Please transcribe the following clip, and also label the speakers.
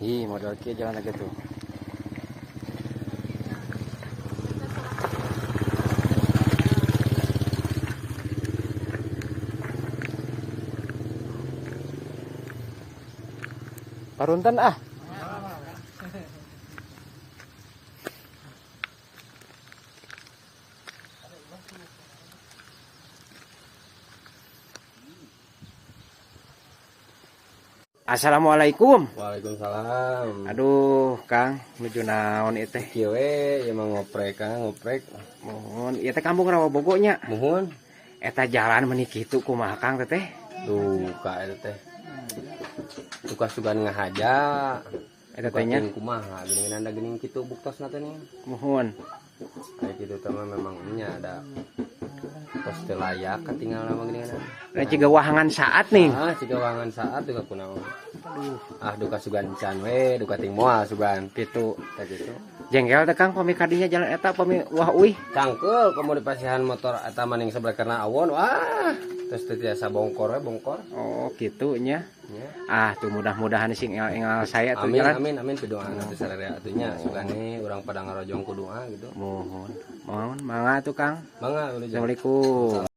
Speaker 1: Ih, model kieu jalan lagi tuh. Parunten ah. Assalamualaikum.
Speaker 2: Waalaikumsalam.
Speaker 1: Aduh, Kang, nuju naon ieu teh?
Speaker 2: Kieu we, ieu mah ngoprek, Kang, ngoprek.
Speaker 1: Mohon, ieu teh kampung Rawa Bogo nya.
Speaker 2: Muhun.
Speaker 1: Eta jalan meuni kitu kumaha, Kang, teteh?
Speaker 2: Duka eta teh. Duka sugan ngahaja.
Speaker 1: Eta teh nya.
Speaker 2: Kumaha geuningan anda geuning kitu buktosna teh nih.
Speaker 1: Muhun.
Speaker 2: Kayak kitu teh mah memang nya ada tos teu layak katinggal mah geuningan.
Speaker 1: Da ciga wahangan saat nih.
Speaker 2: Ah, ciga wahangan saat duka kunaon. Aduh, ah duka sugan can we, duka ting moal sugan.
Speaker 1: Gitu.
Speaker 2: Tah kitu.
Speaker 1: Jengkel teh, Kang, pami kadinya jalan eta pami wah uih.
Speaker 2: Cangkeul komo dipasihan motor eta maning sebelah karena awon, wah terus teu tiasa bongkor we bongkor.
Speaker 1: Oh, kitu nya.
Speaker 2: Nya.
Speaker 1: Ah, tuh mudah-mudahan sing enggal saya tuh
Speaker 2: amin
Speaker 1: jalan.
Speaker 2: Amin amin, pidoana teh sararea atuh nya, sugane urang pada ngarojong ku doa gitu.
Speaker 1: Mohon. Mohon mangga tuh, Kang.
Speaker 2: Mangga udah.
Speaker 1: Assalamualaikum.